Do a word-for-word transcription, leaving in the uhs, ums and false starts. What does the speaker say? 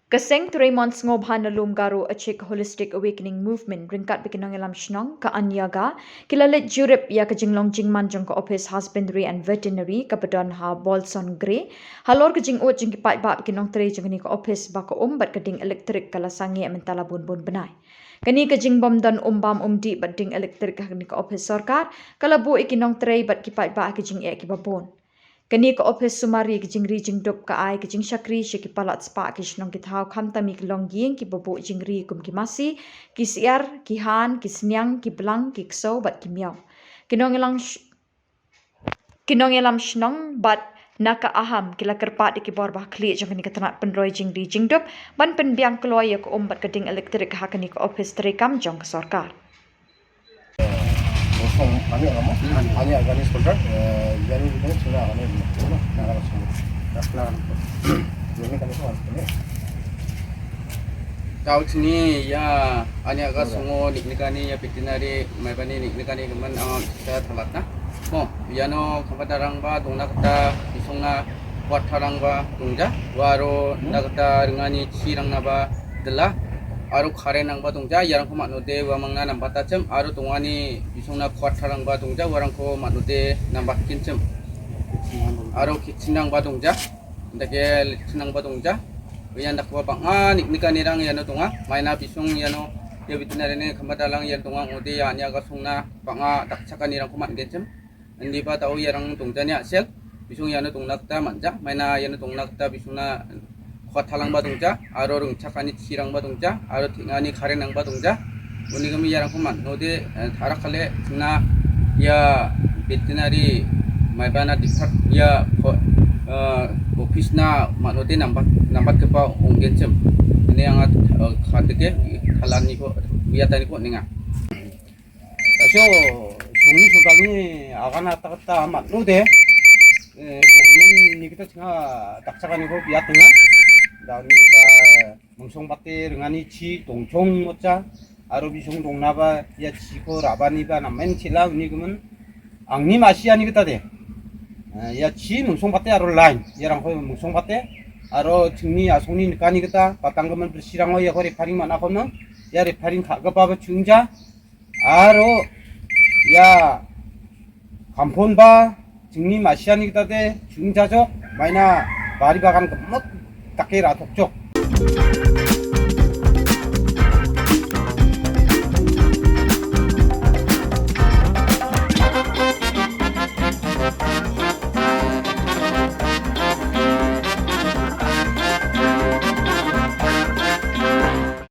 Ka seng trei mon sngewbha na lum Garo Achik Holistic Awakening Movement ryngkat bad ki nongïalam shnong ka Anyaga ki la leit jurip ïa ka jinglong jingman jong ka ophis Husbandry and Veterinary kaba don ha Bolson Gre, halor ka jingud jong ki paidbah bad ki nongtrei jong kane ka ophis ba ka um bad ka ding elektrik ka la sangeh mynta la bun bun bnai. Kane ka jingbym don um bam um dih bad ding elektrik ha kane ka ophis sorkar ka la buh ïa ki nongtrei bad ki paidbah ha ki jingeh kiba bun. Kane ka ophis sumar ïa ki jingri jingdup, ka ai ka jingshakri sha ki palat spah ki shnong ki thaw, khamtam ïa ki longïing kiba buh jingri kum ki masi, ki syiar, ki han, ki sniang, ki blang, ki ksew bad ki miaw. Ki nongïalam sh- ki nongïalam shnong bad na ka Aham ki la kyrpad ïa ki bor ba khlieh jong kane ka tnat pynroi jingri jingdup ban pynbiang kloi ïa ka um bad ka ding elektrik ha kane ka ophis treikam jong ka sorkar. Kosong, kami orang mo, kami agak ni sekolah, eh, jadi kita sudah kami ni, na kami semua. Dah kelar. Jadi kami semua ni. Tahu sini ya, ani agak sungo nik nikani ya pitinari, mai bani nik nikani kemen ang kita thalat na. Mo, ya no kampat darang ba, tungna kata, isong na, kuat tarang ba, tungja, waro, na kata, rengani, chirang na ba, dela, aro kare nang ba tungja, yarang kumat node, wa mangna nang bata cem, aro tungani, isong na kuat tarang ba tungja, warang ko mat node, nang ba kin cem. Aro kitchen nang ba tungja, dake kitchen nang ba tungja, yan dak ba bang, ah, nik nikani rang, yano tunga, maina bisong, yano, ya bitna rene, kamadalang, yan tunga, ngode, ya, nya ga song na, bang, ah, dak chakani rang kumat nge cem. Indi ba tau yarang tungja nya sel, bisung yano tungna kata manja, maina yano tungna kata bisung na khot thalang ba tungja, aro rung chakani chirang ba tungja, aro tingani khareng nang ba tungja. Uni kami yarang kuman, node, eh, thara kale na ya veterinary mai bana dikhat ya kho-, eh, office na ma node nambat, nambat kepa unggen cem. Ini yang at, eh, khateke, thalan ni ko, biatan ni ko ninga. Tacho, sungni sudani agan atak ta mat nu de. Eh, government ni kita singa taksa kani ko biat nga. Dan kita mungsong pate rengani chi tongchong mocha. Aro bisong dong naba ya chi ko rabani ba namen chila uni kumen. Angni masi ani kita de. Eh, ya chi mungsong pate aro line. Ya rangko mungsong pate. Aro chingni asongni nikani kita patang kumen bersirango ya ko repairing mana kono. Ya repairing kha kapa ba chungja. Aro, ya, kampon ba, chingni masiani kita de, ching jajok, maina bari bagan kemot, take ratok jok.